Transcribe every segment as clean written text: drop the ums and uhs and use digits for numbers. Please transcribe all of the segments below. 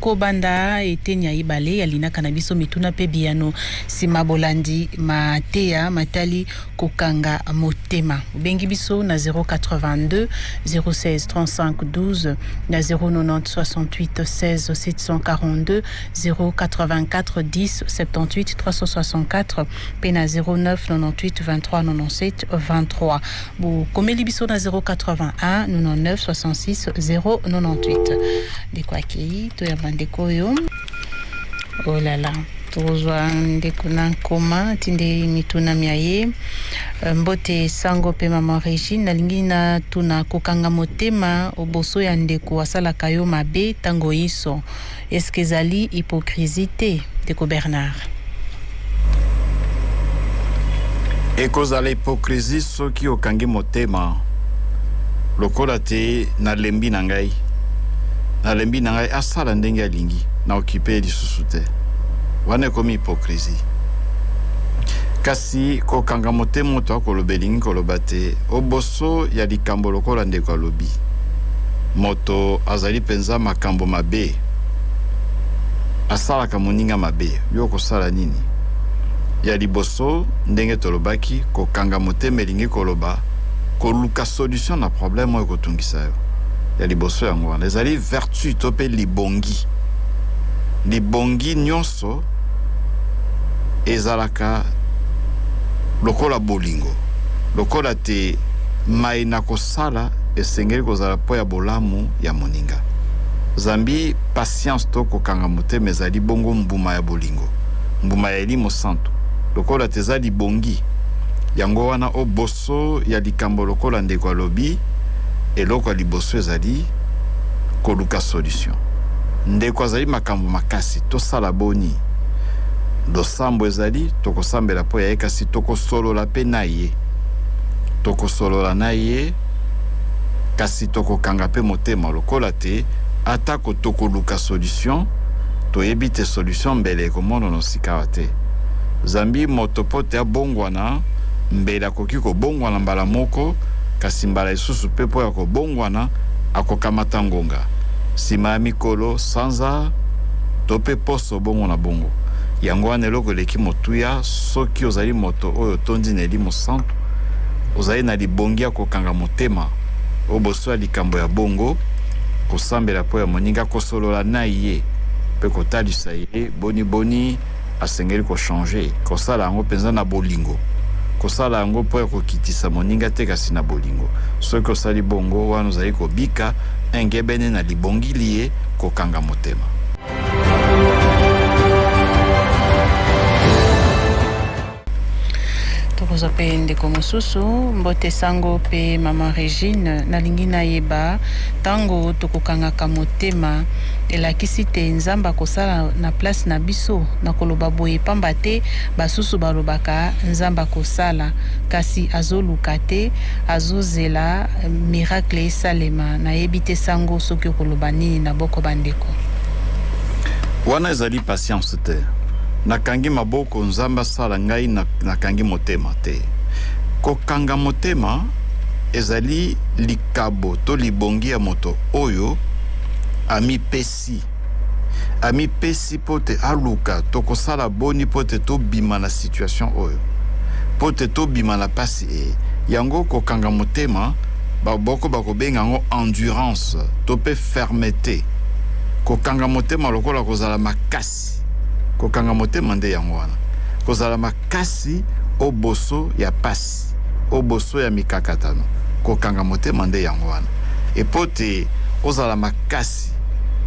Tokobanda eteni ya ibale ya linaka na biso mituna mpe biyano nsima bolandi mateya matali kokanga motema. Obengi biso na 082 016 35 12 na 090 68 16 742 084 10 78 364 mpe na 09 98 23 97 23. Bokomeli biso na 081 99 66 098. Ndeko akei, toyamba ndeko oyo. Oh là là, tozwa ndeko na nkoma atindeli mituna mya ye. Mbote sango mpe mama Regine, nalingi natuna kokanga motema oboso ya ndeko asalaka yo mabe ntango inso, eske ezali hypocrisie te? Ndeko Bernard. Ekozala hypocrisie soki okangi motema lokola te nalembi na ngai, nalembi na ngai, asala ndenge alingi, na okipe ye lisusu te. Wana ekomi hypocrisie. Kasi kokanga motema moto akoloba elingi koloba te oboso ya likambo lokola ndeko alobi, moto azali mpenza makambo mabe, asalaka moninga mabe, yo okosala nini? Ya liboso, ndenge tolobaki, kokanga motema elingi koloba koluka solution na problème oyo ekotungisa yo. Ya liboso yango wana ezali vertu to mpe libongi. Libongi nyonso ezalaka lokola bolingo, lokola te mai na kosala esengeli kozala mpo ya bolamu ya moninga. Zambi patience to kokanga motema ezali bongo mbuma ya bolingo, mbuma ya Elimo Santu, lokola te eza libongi. Yango wana o boso ya likambo lokola ndeko alobi, eloko ya liboso ezali koluka solution. Ndeko azali makambo makasi, tosala boni? Losambo ezali, tokosambela mpo ya ye, kasi tokosolola mpe na ye. Tokosolola na ye, kasi tokokanga mpe motema lokola te atako tokoluka solution, toyebi te solution mbele ekomonono sikawa te. Zambi moto mpo te abongwana, mbele akoki kobongwana mbala moko, kasi mbala lisusu mpe mpo ya kobongwana akokamata ngonga, nsima ya mikolo, sanza to mpe poso, bongo na bongo. Yango wana eloko eleki motuya, soki ozali moto oyo otondi na Elimo Santu, ozali na libongi ya kokanga motema o boso ya likambo ya bongo, kosambela mpo ya moninga, kosolola na ye mpe kotalisa ye boni boni asengeli ko changer, kosala yango mpenza na bolingo, kosala yango mpo ya kokitisa moninga te, kasi na bolingo. Soki osali bongo, wana ozali kobika engebene na libongi liye kokanga motema. Tokozwa mpe ndeko mosusu. Mbote sango mpe mama Regine, nalingi nayeba ntango tokokangaka motema elakisi te Nzambe akosala na place na biso? Nakoloba boye pamba te basusu balobaka Nzambe akosala kasi azoluka te, azozela miracle esalema. Nayebi te sango soki okoloba nini na boko bandeko. Wana ezali patience te. Nakangi maboko Nzambe asala ngai nakangi motema te. Kokanga motema ezali likabo to libongi ya moto oyo amipesi. Amipesi mpo te aluka tokosala boni mpo te tobima na situation oyo, mpo te tobima na pasi eye. Yango kokanga motema, baboko bakobenga yango endurance to mpe fermete. Kokanga motema lokola kozala makasi. Kokanga motema nde yango wana, kozala makasi o boso ya pasi, o boso ya mikakatano. Kokanga motema nde yango wana, epo te ozala makasi,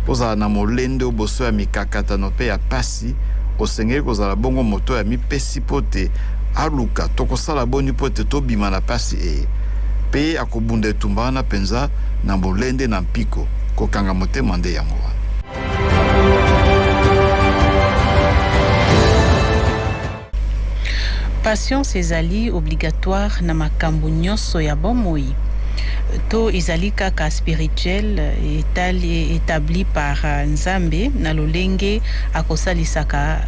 ozala na molende o boso ya mikakatano mpe ya pasi, osengeli kozala bongo moto oyo amipesi mpo te aluka tokosala boni mpo te tobima na pasi eye, mpe akobunda etumba wana mpenza na molende na mpiko. Kokanga motema nde yango wana. Patience ezali obligatoire na makambo nyonso ya bomoi to ezali kaka spirituel etali etabli par Nzambe na lolenge akosalisaka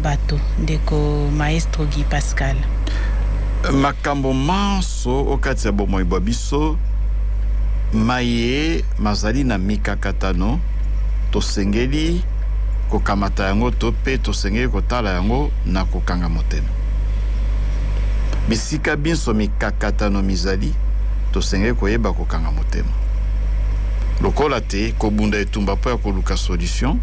bato? Ndeko Maestro Guy Pascal. Makambo manso o kati ya bomoi bwa biso maye mazali na mikakatano. Tosengeli kokamata yango to mpe tosengeli kotala yango na kokanga motema. Bisika binso mikakatano mizali, tosengeli koyeba kokanga motema. Lokola te kobunda etumba mpo ya koluka solution,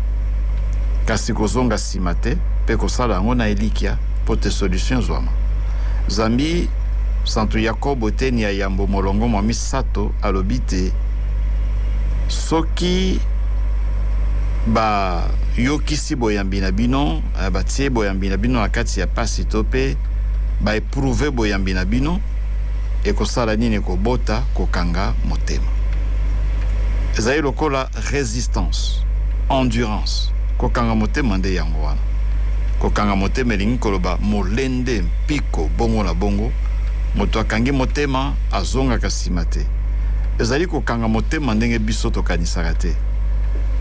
kasi kozonga nsima te mpe kosala yango na elikya mpo te solution ezwama. Zambi santu Yakobo eteni ya yambo molongo mwa misato alobi te soki bayokisi boyambi na bino, batie boyambi na bino na kati ya pasi to mpe baeprouve boyambi na bino, ekosala nini? Ekobota kokanga motema. Ezali lokola resistance, endurance. Kokanga motema nde yango wana. Kokanga motema elingi koloba molende, mpiko, bongo na bongo. Moto akangi motema azongaka nsima te. Ezali kokanga motema ndenge biso tokanisaka te.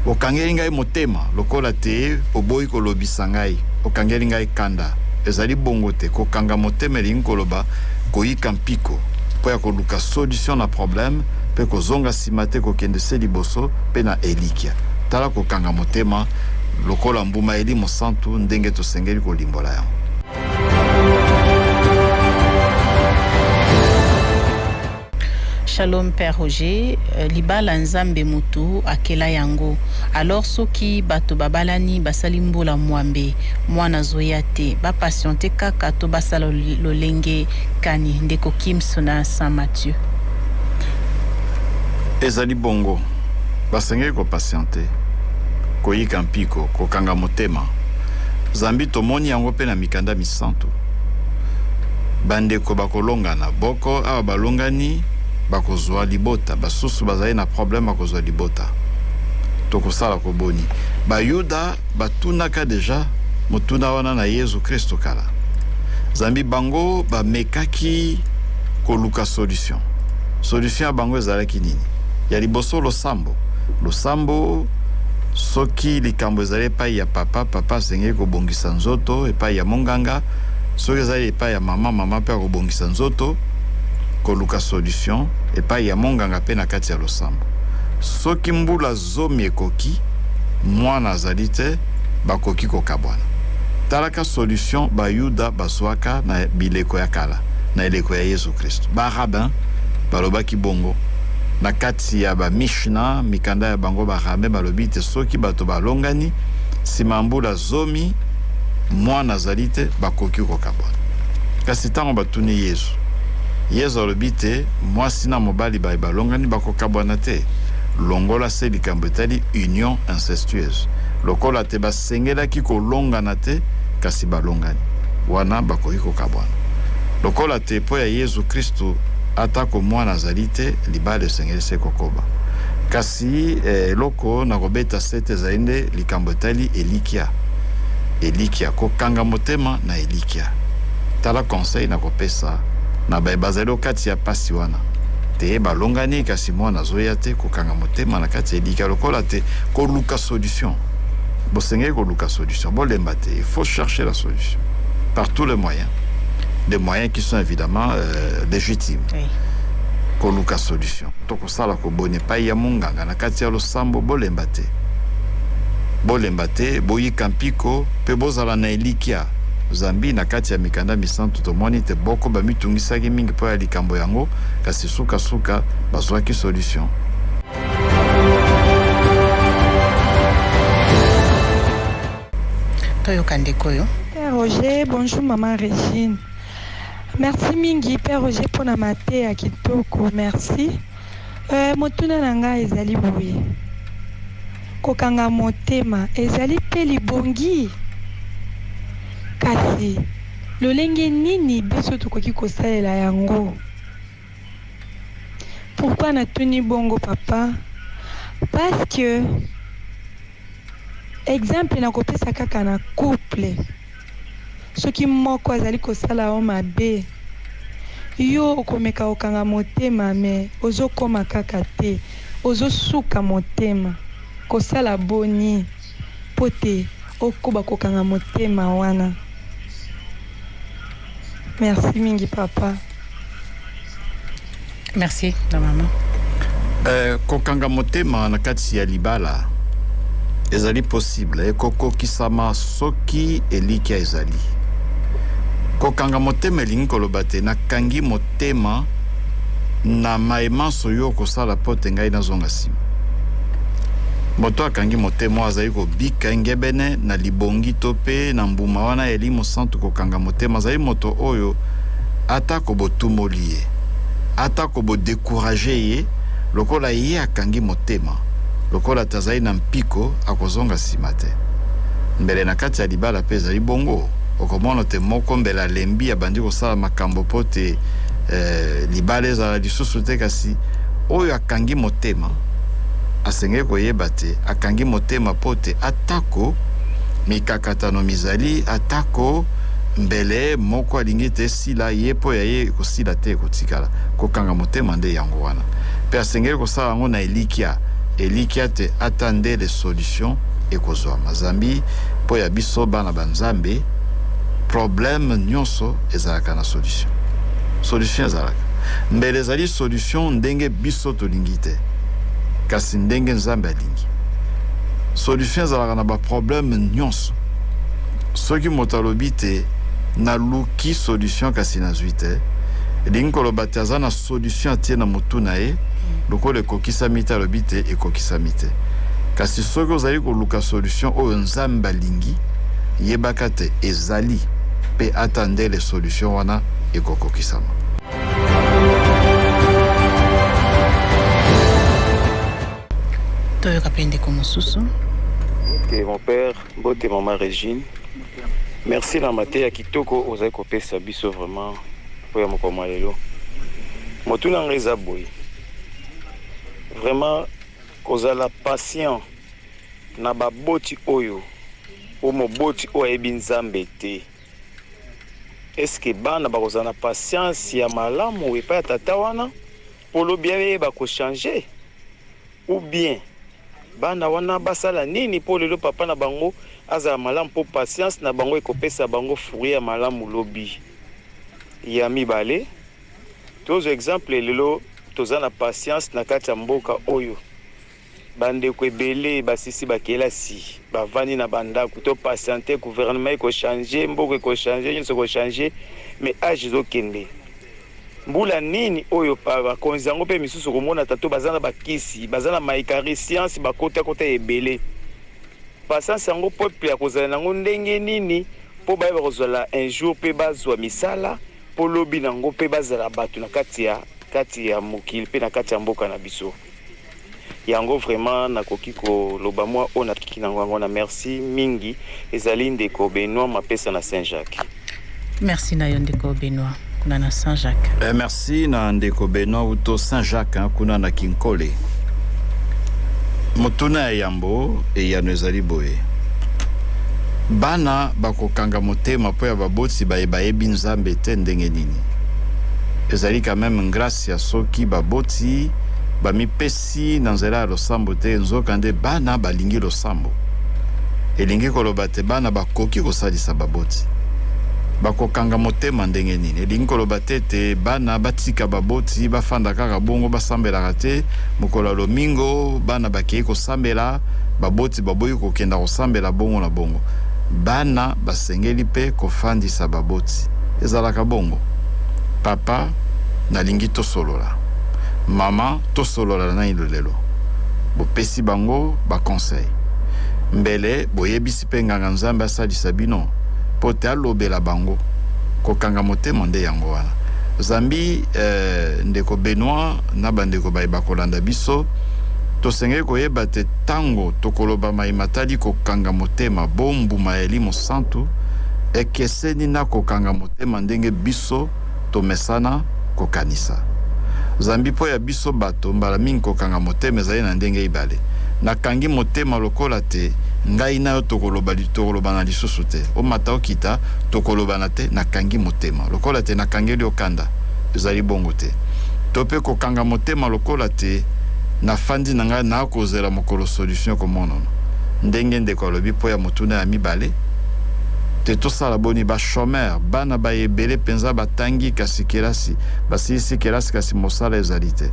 Okangeli ngai motema lokola te oboyi kolobisa ngai, okangeli ngai kanda. Ezali bongo te. Kokanga motema elingi koloba koyika mpiko mpo ya koluka solution na problème mpe kozonga nsima te, kokende se liboso mpe na elikya. Tala kokanga motema lokola mbuma elimo santu ndenge tosengeli kolimbola yango. Shalom Père Roger, libala Nzambe mutu akela yango. Alors soki bato babalani basali mbula mwambe mwana azoya te, ba patienter kaka to basala lolenge kani? Ndeko Kims na Saint Mathieu. Ezali bongo, basengeli kopatienter, koyika mpiko, kokanga motema. Zambi tomoni yango mpe na mikanda misantu. Bandeko bakolongana, boko awa balongani bakozwa libota, basusu bazali na problème bakozwa libota. Tokosala koboni? Bayuda batunaka deja motuna wana na Yesu Kristo kala. Zambi bango bamekaki koluka solution. Solution ya bango ezalaki nini? Ya liboso, losambo. Losambo, soki likambo ezali epai ya papa, papa asengeli kobongisa nzoto epai ya monganga. Soki ezali epai ya mama, mama mpe akobongisa nzoto, koluka solution epai ya monganga mpe na kati ya losambo. Soki mbula 10 ekoki, mwana azali te, bakoki kokabwana. Talaka solution bayuda bazwaka na bileko ya kala, na eleko ya Yesu Kristo. Ba rabbin balobaki bongo na kati ya ba Mishna, mikanda ya bango. Ba rabbin balobi te soki bato balongani nsima ya mbula 10 mwana azali te, bakoki kokabwana. Kasi ntango batuni Yesu, Yesu alobi te mwasi na mobali baye balongani bakokabwana te, longola se likambo etali union incestueuse. Lokola te basengelaki kolongana te kasi balongani, wana bakoki kokabwana. Lokola te mpo ya Yesu Kristu, atako mwana azali te, libala esengeli se kokoba. Kasi eloko na kobeta sete ezali nde likambo etali elikya. Elikya, kokanga motema na elikya. Tala conseil na kopesa na baye bazali okati ya pasi wana te balongani kasi mwana azoya te, kokanga motema na kati ya elikya, lokola te koluka solution. Bosengeli koluka solution, bolemba te. Il faut chercher la solution par tous les moyens, des moyens qui sont évidemment légitimes. Koluka solution, tokosala koboni epai ya monganga, na kati ya losambo. Bolemba te, bolemba te, boyika mpiko mpe bozala na elikya. Zambi na kati ya mikanda misantu tomoni te boko bamitungisaki mingi mpo ya likambo yango, kasi sukasuka bazwaki solution. Toyoka ndeko oyo. Père Roger, bonjour maman Régine. Merci mingi Père Roger mpona mateya kitoko, merci. Motuna na ngai ezali boye: kokanga motema ezali mpe libongi? Kasi lolenge nini biso tokoki kosalela yango? Pourquoi natuni bongo, papa? Parce que exemple nakopesa kaka na couple, soki moko azali kosala yo mabe, yo okomeka kokanga motema, me ozokoma kaka te, ozosuka motema. Kosala boni mpo te okoba kokanga motema wana? Merci mingi, papa. Merci na mama. Kokanga motema na kati ya libala. Ezali possible, ekokokisama soki elikya ezali. Kokanga motema elingi koloba te nakangi motema na maye manso yo okosala mpo te ngai nazonga nsima. Moto akangi motema oyo azali kobika engebene na libongi to mpe na mbuma wana ya Elimo Santu. Kokanga motema azali moto oyo atako botumoli ye, atako bodécourager ye, lokola ye akangi motema, lokola te azali na mpiko, akozonga nsima te. Mbele na kati ya libala mpe ezali bongo. Okomona te moko mbele alembi, abandi kosala makambo mpo te libala ezala lisusu te, kasi oyo akangi motema asengeli koyeba te akangi motema mpo te atako mikakatano mizali, atako mbele moko alingi te esila, ye mpo ya ye ekosila te, ekotikala. Kokanga motema nde yango wana, mpe asengeli kosala yango na elikya, elikya te ata ndele solution ekozwama. Zambi mpo ya biso bana ba Nzambe, problème nyonso ezalaka na solution. Solution ezalaka, mbele ezali solution ndenge biso tolingi te, kasi ndenge Nzambe alingi. Solution ezalaka na baproblème nyonso. Soki moto alobi te naluki solution kasi nazwi te, elingi koloba te aza na solution atie na motu na ye, lokola ekokisami te, alobi te ekokisami te. Kasi soki ozali koluka solution oyo Nzambe alingi, yebaka te ezali, mpe ata ndele solution wana ekokokisama. Toyoka mpe ndeko mosusu. Mbote mon père, mbote mama Régine. Merci na mateya kitoko ozali kopesa biso vraiment mpo ya mokolo mwa lelo. Motuna ngai eza boye, vraiment kozala patient na baboti oyo o moboti oyo ayebi Nzambe te, eske bana bakozala na patience ya malamu epai ya tata wana mpo lobi ayeba kochanger, ou bien bana wana basala nini mpo lelo papa na bango azala malamu, mpo patience na bango ekopesa bango fruit ya malamu lobi? Ya mibale, tozwa exemple, lelo toza na patience na kati ya mboka oyo, bandeko ebele basisi bakelasi, bavandi na bandako, to patiente gouvernement ekochanger, mboka ekochanger, nyonso ekochanger, mais âge ezokende. Mbula nini oyo bakonzi yango mpe misusu komona tato baza na bakisi, baza na maikari, science bakotakota ebele. Patience yango peuple ya kozala nango ndenge nini mpo bayeba kozala un jour mpe bazwa misala, mpo lobi nango mpe bazala bato na kati ya mokili mpe na kati ya mboka na biso? Yango vraiment nakoki koloba mwa oyo nakiki nango yango na. Merci mingi. Ezali ndeko Benoit Mapesa na Saint-Jacques. Merci na yo, ndeko Benoit kuna na Saint-Jacques. Merci na ndeko Benoit uto Saint-Jacques, hein, kuna na Kinkole. Motuna ya yambo, eyano ezali boye: bana bakokanga motema mpo ya baboti baye bayebi Nzambe te ndenge nini? Ezali quand même grâce ya soki baboti bamipesi na nzela ya losambo te, nzokande bana balingi losambo. Elingi koloba te bana bakoki kosalisa baboti. Bakokanga motema ndenge nini? Elingi koloba te ete bana batika baboti bafanda kaka bongo, basambelaka te. Mokolo ya lomingo bana bakei kosambela, baboti baboyi kokenda kosambela, bongo na bongo. Bana basengeli mpe kofandisa baboti. Ezalaka bongo: "Papa, nalingi tosolola. Mama, tosolola naino lelo." Bopesi bango baconseil, mbele boyebisi mpe nganga Nzambe asalisa bino mpo te alobela bango. Kokanga motema nde yango wana. Zambi ndeko Benoit na bandeko bayeba kolanda biso, tosengeli koyeba te ntango tokoloba mai matali kokanga motema bo mbuma ya Elimo Santu, ekeseni na kokanga motema ndenge biso tomesana kokanisa. Zambi mpo ya biso bato, mbala mingi kokanga motema ezali na ndenge ibale: nakangi motema lokola te ngai na yo tokoloba, tokolobana lisusu te, omata okita, tokolobana te, nakangi motema lokola te nakangeli okanda. Ezali bongo te. To mpe kokanga motema lokola te nafandi na ngai, nakozela mokolo solution ekomonana. Ndenge ndeko alobi mpo ya motuna ya mibale te, tosala boni bachômeur, bana bayebele mpenza batangi kasi kelasi, basilisi kelasi kasi mosala ezali te,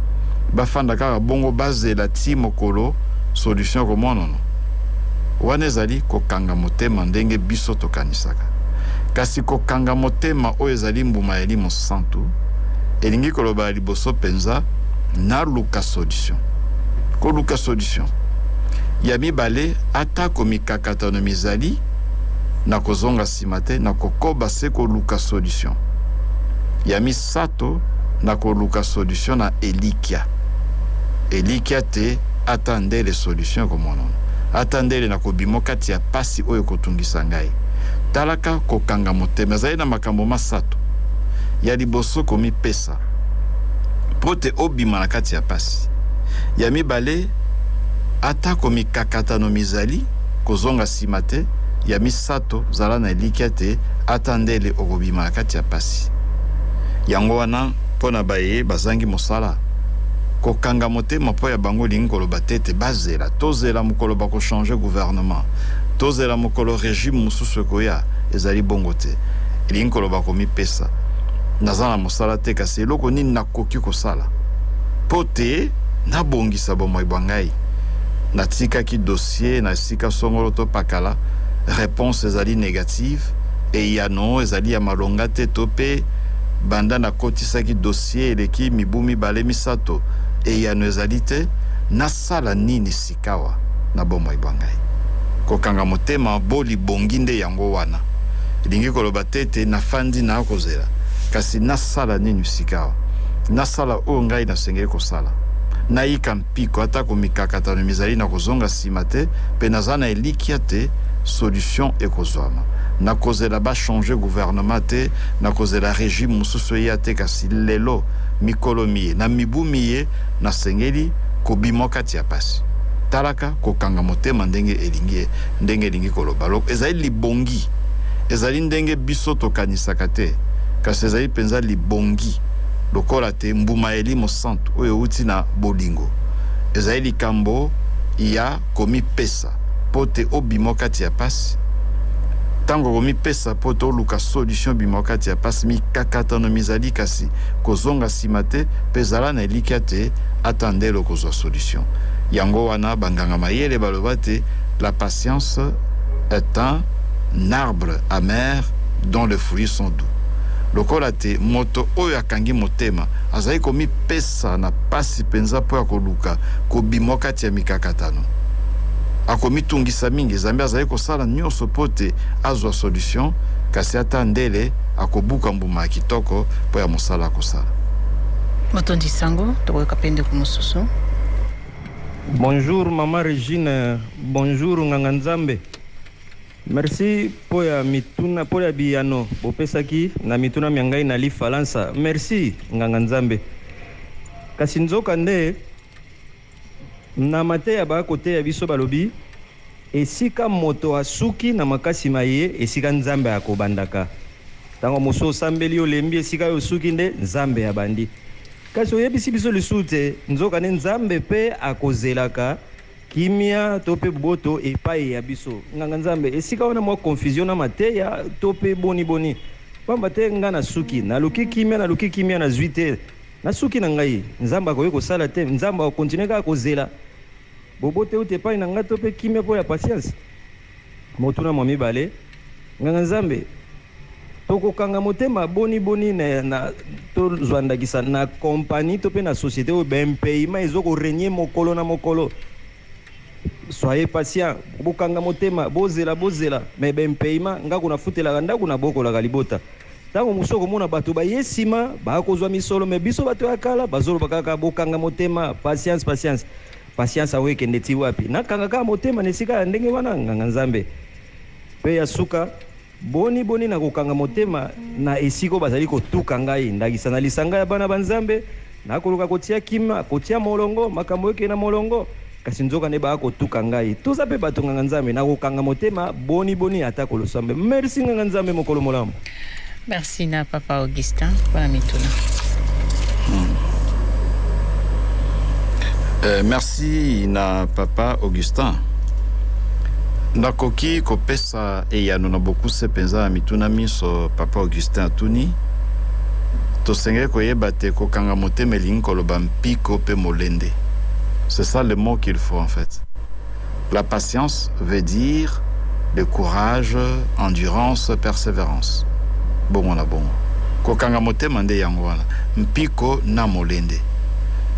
bafanda kaka bongo, bazela ti mokolo solution ekomonana? Wana ezali kokanga motema ndenge biso tokanisaka. Kasi kokanga motema oyo ezali mbuma ya Elimo Santu elingi koloba ya liboso mpenza naluka solution. Koluka solution. Ya mibale, atako mikakatano mizali, nakozonga nsima te, nakokoba se koluka solution. Ya misato, nakoluka solution na elikya. Elikya te ata ndele solution ekomonana, ata ndele nakobima kati ya pasi oyo ekotungisa ngai. Talaka kokanga motema ezali na makambo masato. Ya liboso, komipesa mpo te obima na kati ya pasi. Ya mibale, atako mikakatano mizali, kozonga nsima te. Ya misato, zala na elikya te ata ndele okobima na kati ya pasi. Yango wana, mpo na baye bazangi mosala, kokanga motema mpo ya bango elingi koloba te ete bazela, tozela mokolo bakochange gouvernement, tozela mokolo regime mosusu ekoya. Ezali bongo te. Elingi koloba komipesa. Naza na mosala te, kasi eloko nini nakoki kosala mpo te nabongisa bomoi bwa ngai? Natikaki dossier na esika songolo to pakala, reponse ezali negative, eyano ezali ya malonga te, to mpe banda nakotisaki dossier eleki mibu mibale misato, eyano ezali te. Nasala nini sikawa na bomoi bwa ngai? Kokanga motema bo libongi nde yango wana. Elingi koloba te ete nafandi nakozela, kasi nasala nini sikawa? Nasala oyo ngai nasengeli kosala. Nayika mpiko atako mikakatano mizali, na kozonga nsima te, mpe naza na elikya te solution ekozwama. Nakozela bachange gouvernement te, nakozela regime mosusu eya te, kasi lelo, mikolo miye, na mibu miye, nasengeli kobima kati ya pasi. Talaka kokanga motema ndenge elingi, ndenge elingi koloba. Ezali libongi, ezali ndenge biso tokanisaka te, kasi ezali mpenza libongi lokola te mbuma ya Elimo Santu oyo euti na bolingo. Ezali likambo ya komipesa mpo te obima kati ya pasi. Ntango okomipesa mpo te oluka solution obima kati ya pasi, mikakatano mizali, kasi kozonga nsima te, mpe zala na elikya te ata ndele okozwa solution. Yango wana banganga mayele baloba te la patience est un arbre amer dont les fruits sont doux. Lokola te moto oyo akangi motema azali komipesa na pasi mpenza mpo ya koluka kobima kati ya mikakatano, akomitungisa mingi zambi azali kosala nyonso mpo te azwa solution, kasi ata ndele akobuka mbuma ya kitoko mpo ya mosala akosala. Motondi sango, tokoyoka mpe ndeko mosusu. Bonjour Maman Regine, bonjour Nganga Nzambe. Merci mpo ya mituna, mpo ya biyano bopesaki na mituna mya ngai na lifalansa. Merci Nganga Nzambe. Kasi nzoka nde na mateya bakoteya biso balobi esika moto asuki na makasi ma ye, esika Nzambe akobandaka. Ntango mosusu osambeli olembi, esika oyo osuki nde Nzambe abandi. Kasi oyebisi biso lisusu te nzoka nde Nzambe mpe akozelaka kimia to mpe boboto epai ya biso. Nganga Nzambe, esika wana mwa confusion na mateya to mpe boni boni, pamba te nga nasuki, naluki kimia, naluki kimia, nazwi te, nasuki na ngai. Nzambe akoki kosala te, Nzambe akokontinue kaka kozela boboto euta epai na ngai to mpe kimia mpo ya patience. Motuna mwa mibale, Nganga Nzambe, tokokanga motema boni boni na tozwa ndakisa na compagnie to mpe na société oyo baimpayement ezokorenye mokolo na mokolo? Soyez patient, bokanga motema, bozela bozela, mais baimpayement, ngako nafutelaka ndako, nabokolaka libota. Ntango mosusu okomona bato baye nsima bakozwa misolo, mais biso bato ya kala bazoloba kaka bokanga motema, patience, patience, patience. Awo ekende ti wapi? Nakanga kaka motema na esika ya ndenge wana, Nganga Nzambe? Mpe ya suka, boni boni na kokanga motema na esika oyo bazali kotuka ngai, ndakisa na lisanga ya bana ba Nzambe, nakoluka kotia kima, kotia molongo, makambo ekende na molongo, kasi nzoka nde baya kotuka ngai? Toza mpe bato, Nganga Nzambe. Nakokanga motema boni boni ata kolosambe? Merci Nganga Nzambe, mokolo molamu. Merci na papa Augustin mpona mituna. Merci na papa Augustin. Nakoki kopesa eyano na bokuse mpenza na mituna miso papa Augustin atuni. Tosengeli koyeba te kokanga motema elingi koloba mpiko mpe molende. C'est ça le mot qu'il faut en fait. La patience veut dire le courage, endurance, persévérance. Bongo na bongo. Kokanga motema nde yango wana. Mpiko na molende.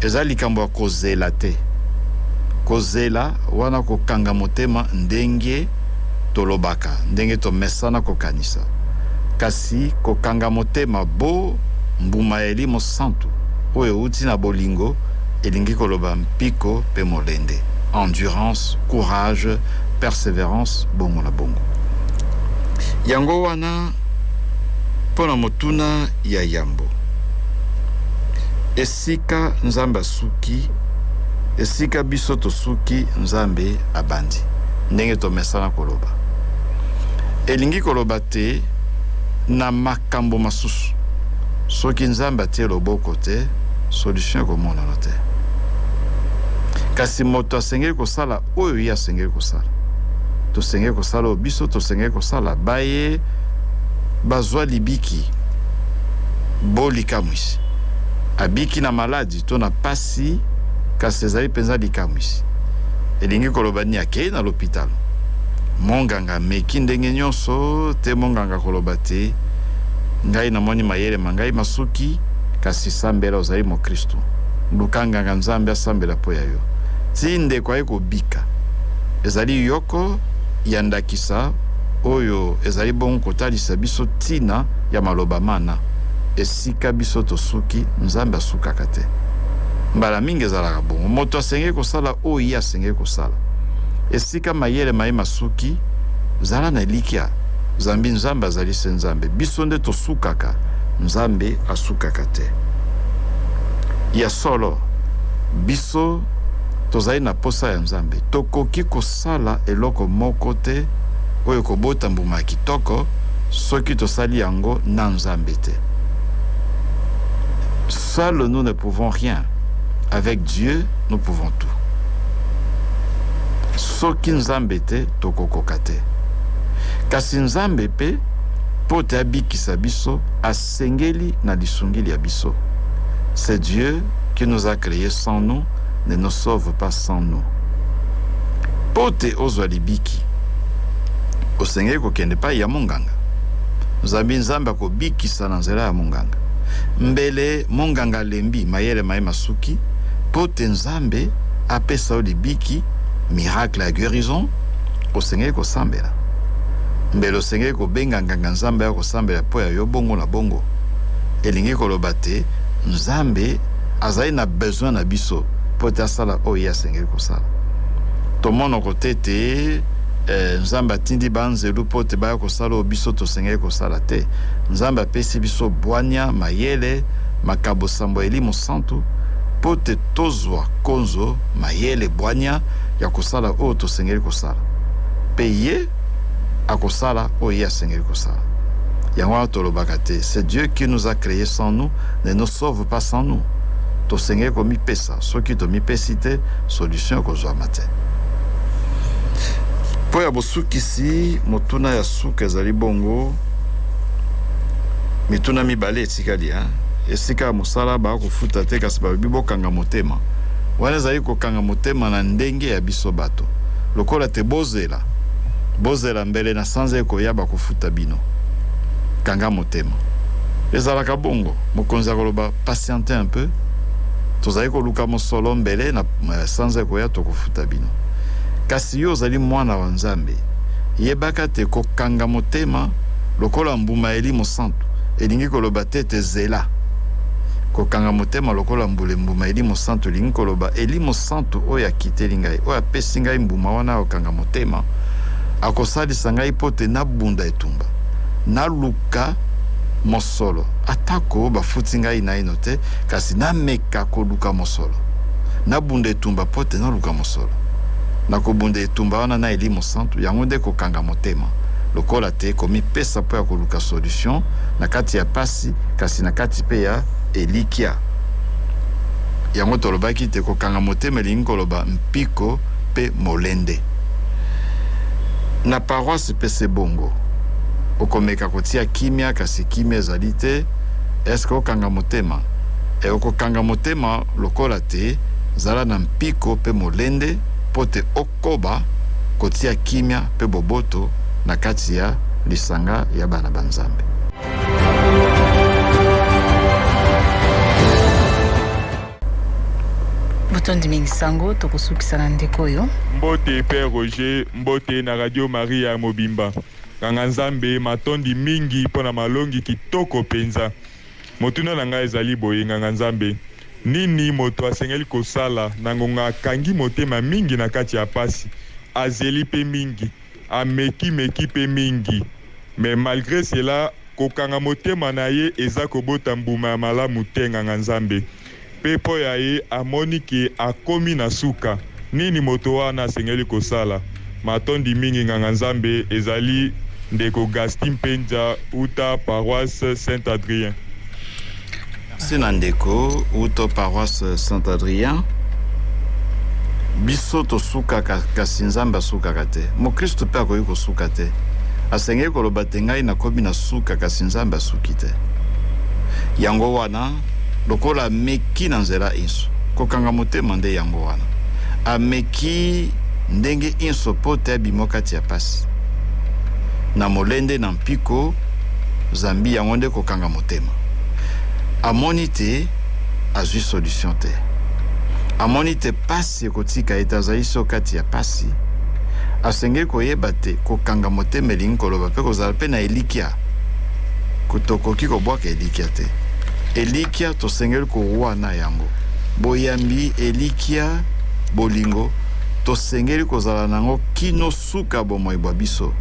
Eza likambo ya kozela te. Kozela wana kokanga motema ndenge tolobaka, ndenge tomesana kokanisa. Kasi kokanga motema bo mbuma ya Elimo Santu oyo euti na bolingo elingi koloba mpiko mpe molende, endurance, courage, perseverance, bongo na bongo. Yango wana mpo na motuna ya yambo, esika Nzambe asuki, esika biso tosuki, Nzambe abandi, ndenge tomesana koloba. Elingi koloba te na makambo masusu, soki Nzambe atie loboko te, solution ekomonana te. Kasi moto asengeli kosala oyo ye asengeli kosala. Tosengeli kosala oyo biso tosengeli kosala. Baye bazwa libiki bo likamwisi, abiki na maladi to na pasi, kasi ezali mpenza likamwisi. Elingi koloba nini? Akei na lopitalo, monganga ameki ndenge nyonso te, monganga akoloba te, ngai namoni mayele ma ngai masuki, kasi sambela, ozali mokristu, luka nganga Nzambe asambela mpo ya yo tii ndeko aye kobika. Ezali yoko ya ndakisa oyo ezali bongo kotalisa biso ntina ya maloba mana. Esika biso tosuki, Nzambe asukaka te. Mbala mingi ezalaka bongo. Moto asengeli kosala oyo ye asengeli kosala. Esika mayele ma ye masuki, zala na elikya, zambi Nzambe azali se Nzambe. Biso nde tosukaka, Nzambe asukaka te. Ya solo, biso tozali na posa ya Nzambe. Tokoki kosala eloko moko te oyo ekobota mbuma ya kitoko soki tosali yango na Nzambe te. Seuls nous ne pouvons rien, avec Dieu nous pouvons tout. Soki Nzambe te, tokokoka te. Kasi Nzambe pe, mpo te abikisa biso, asengeli na lisungi lya biso. C'est Dieu qui nous a créés sans nous, ne nous sauve pas sans nous. Mpo te ozwa libiki, osengeli kokende epai ya monganga. Zambi Nzambe akobikisa na nzela ya monganga. Mbele monganga alembi, mayele ma ye masuki, mpo te Nzambe apesa yo libiki, miracle ya guérison, osengeli kosambela. Mbele osengeli kobenga nganga Nzambe aya kosambela mpo ya yo, bongo na bongo. Elingi koloba te Nzambe azali na besoin na biso mpo te asala oyo ye asengeli kosala. Tomonoko te ete Nzambe atindi baanzelu mpo te baya kosala oyo biso tosengeli kosala te. Nzambe apesi biso bwanya, mayele, makabo sambo ya Elimo Santu mpo te tozwa konzo, mayele, bwanya ya kosala oyo tosengeli kosala. Mpe ye akosala oyo ye asengeli kosala. Yango wana tolobaka te, c'est Dieu qui nous a cree sans nous, ne nous sauve pas sans nous. Tosengeli komipesa, soki tomipesi te, solution ekozwama te. Mpo ya bosukisi, motuna ya suka ezali bongo, mituna mibale etikali, hein? Esika ya mosala bakofuta te, kasi balobi bokanga motema. Wana ezali kokanga motema na ndenge ya biso bato, lokola te bozela, bozela mbele na sanza ekoya bakofuta bino. Kanga motema. Ezalaka bongo, mokonzi akoloba patientez un peu, tozali koluka mosolo, mbele na sanza ekoya tokofuta bino. Kasi yo ozali mwana wa Nzambe, yebaka te kokanga motema lokola mbuma ya Elimo Santu elingi koloba te ete zela. Kokanga motema lokola mbule mbuma ya Elimo Santu elingi koloba Elimo Santu oyo akiteli ngai, oyo apesi ngai mbuma wana ya kokanga motema, akosalisa ngai mpo te nabunda etumba, naluka mosolo, atako bafuti ngai naino te, kasi nameka koluka mosolo, nabunda etumba mpo te naluka mosolo. Nakobunda etumba wana na Elimo Santu. Yango nde kokanga motema, lokola te komipesa mpo ya koluka solution na kati ya pasi, kasi na kati mpe ya elikya. Yango tolobaki te kokanga motema elingi koloba mpiko mpe molende. Na paroisse mpe se bongo. Okomeka kotia kimia, kasi kimia ezali te. Est-ce que okanga motema? E, okokanga motema lokola te zala na mpiko mpe molende mpo te okoba Kotia kimia mpe boboto na kati ya lisanga ya bana ba Nzambe. Botondi mingi sango, tokosukisa na ndeko oyo. Mbote Père Roger, mbote na Radio Maria mobimba. Nganga Nzambe, matondi mingi mpo na malongi kitoko penza. Motuna na ngai ezali boye, Nganga Nzambe, nini moto asengeli kosala na ngonga akangi motema mingi na kati ya pasi, azeli pe mingi, ameki meki pe mingi, mais malgre cela kokanga motema na ye eza kobota mbuma ya malamu te, Nganga Nzambe? Pe mpo ya ye amoni ke akomi na suka, nini moto wana asengeli kosala? Matondi mingi Nganga Nzambe, ezali ndeko Gasty Mpenja uta paroisse Saint Adrien. Merci na ndeko uto paroisse Saint Adrien. Biso tosukaka kasi Nzambe asukaka te. Mokristo mpe akoki kosuka te. Asengeli koloba te ngai nakomi na suka kasi Nzambe asuki te. Yango wana lokola ameki na nzela inso, kokanga motema nde yango wana. Ameki ndenge inso mpo te abima kati ya pasi. Na molende na mpiko, zambi yango nde kokanga motema. Amoni te azwi solution te. Amoni te pasi ekotika ete azali so kati ya pasi. Asengeli koyeba te kokanga motema elingi koloba mpe kozala mpe na elikya. Tokoki kobwaka elikya te. Elikya tosengeli kowa na yango. Boyambi, elikya, bolingo, tosengeli kozala na yango kino suka bomoi bwa biso.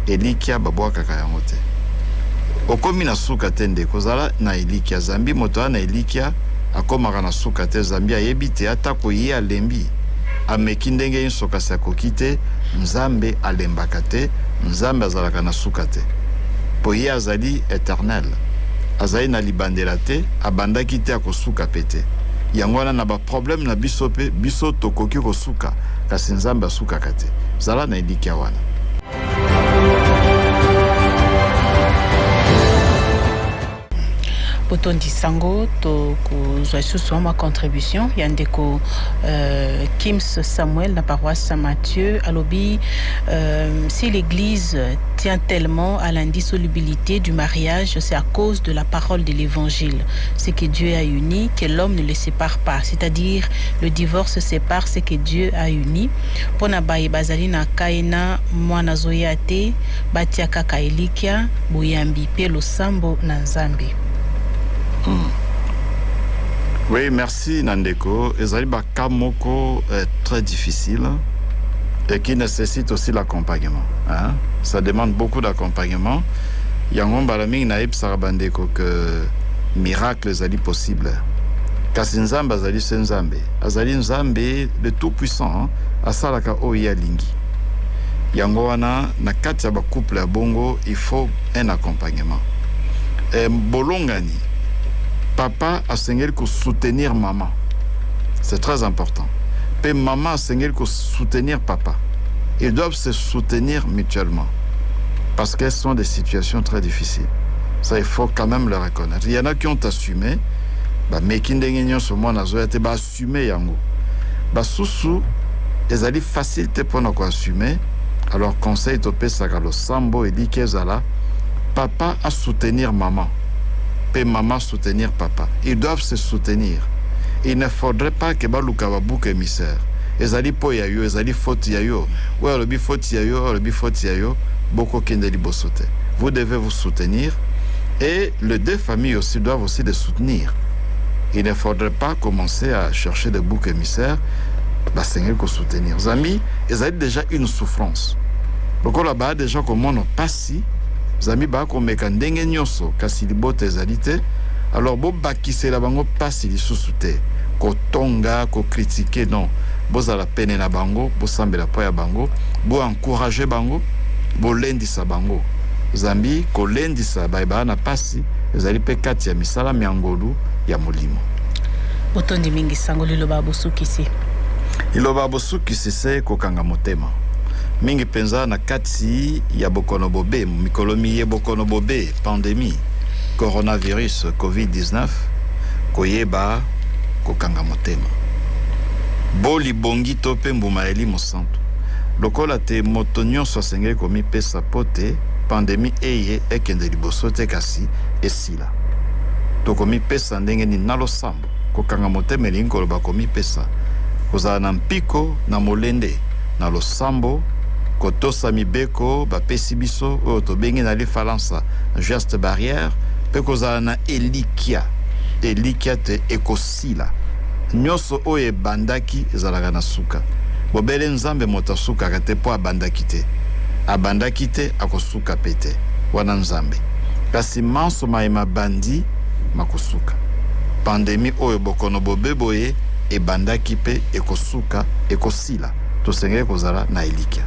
Elikya babwakaka yango te. Okomi na suka te nde kozala na elikya, zambi moto aza na elikya akomaka na suka te, zambi ayebi te atako ye alembi, ameki ndenge inso kasi akoki te. Nzambe alembaka te, Nzambe azalaka na suka te, po ye azali eternel, azali na libandela te, abandaki te, akosuka pe te. Yango wana na ba problème na biso pe biso tokoki kosuka, kasi Nzambe asukaka te. Zala na elikya wana. Botondi sango, tokozwa lisusu mwa contribution ya ndeko Kims Samuel na paroisse Saint-Mathieu. Alobi, si l'église tient tellement à l'indissolubilité du mariage, c'est à cause de la parole de l'évangile. Ce que Dieu a uni, que l'homme ne le sépare pas. C'est-à-dire, le divorce sépare ce que Dieu a uni. Pona baye bazali na kaena mwana zoya te, batia kaka elikya, boyambi pe losambo na Nzambe. Oui, merci Nandeko. Ezali ba cas moko très difficile et qui nécessite aussi l'accompagnement. Hein? Ça demande beaucoup d'accompagnement. Yango mbala mingi nayebisaka bandeko que miracle ezali possible. Kasi Nzambe azali se Nzambe. Azali Nzambe le tout puissant, hein? Asalaka oyo ye alingi. Yango wana na kati ya ba couple ya bongo il faut un accompagnement. Bolongani, papa asengeli ko soutenir maman. C'est très important. Pe maman asengeli ko soutenir papa. Ils doivent se soutenir mutuellement parce qu'elles sont des situations très difficiles. Ça, il faut quand même le reconnaître. Il y en a qui ont assumé, ba meki ndenge nyonso mwana azoya te, ba assumer yango. Basusu ezali facile te mpona ko assumer. Alors conseil topesaka losambo eliki ezala papa a soutenir maman pe maman soutenir papa. Ils doivent se soutenir. Il ne faudrait pas que baluka ba bouc émissaire. Ezali po ya yo, ezali faute ya yo. Oyo alobi faute ya yo, oyo alobi faute ya yo, bokokende liboso te. Vous devez vous soutenir et les deux familles aussi doivent aussi les soutenir. Il ne faudrait pas commencer à chercher des boucs émissaires. Basengeli ko soutenir. Zami, ezali déjà une souffrance. Lokola ba déjà komona pasi, zami ba komeka ndenge nyonso kasi libota ezali te. Alors bobakisela bango pasi lisusu te. Kotonga, ko critiquer, non. Bozala pene na bango, bosambela po ya bango, bo encourager bango, bolendisa bango. Zambi kolendisa baye baa na pasi ezali pe kati ya misala mya ngolu ya molimo. Botondi mingi sango, liloba bosukisi. Liloba bosukisi se kokanga motema. Mingi penza na kati ya bokono bobe, mikolo miye bokono bobe, pandemie, coronavirus, COVID-19, koyeba kokanga motema. Bo libongi to pe mbuma ya Elimo Santu. Lokola te moto nyonso asengeli komipesa mpo te pandemi eye ekende liboso te kasi esila. Tokomipesa ndenge nini? Na losambo. Kokanga motema elingi koloba komipesa, kozala na mpiko, na molende, na losambo, kotosa mibeko bapesi biso oyo tobengi na lifalansa geste barrière, mpe kozala na elikya, elikya te ekosila. Nyonso oyo ebandaki ezalaka na suka. Bobele Nzambe moto asukaka te mpo abandaki te. Abandaki te, akosuka mpe te. Wana Nzambe. Kasi manso maye mabandi makosuka. Pandemi oyo, bokono bobe boye, ebandaki mpe ekosuka, ekosila. Tosengeli kozala na elikya.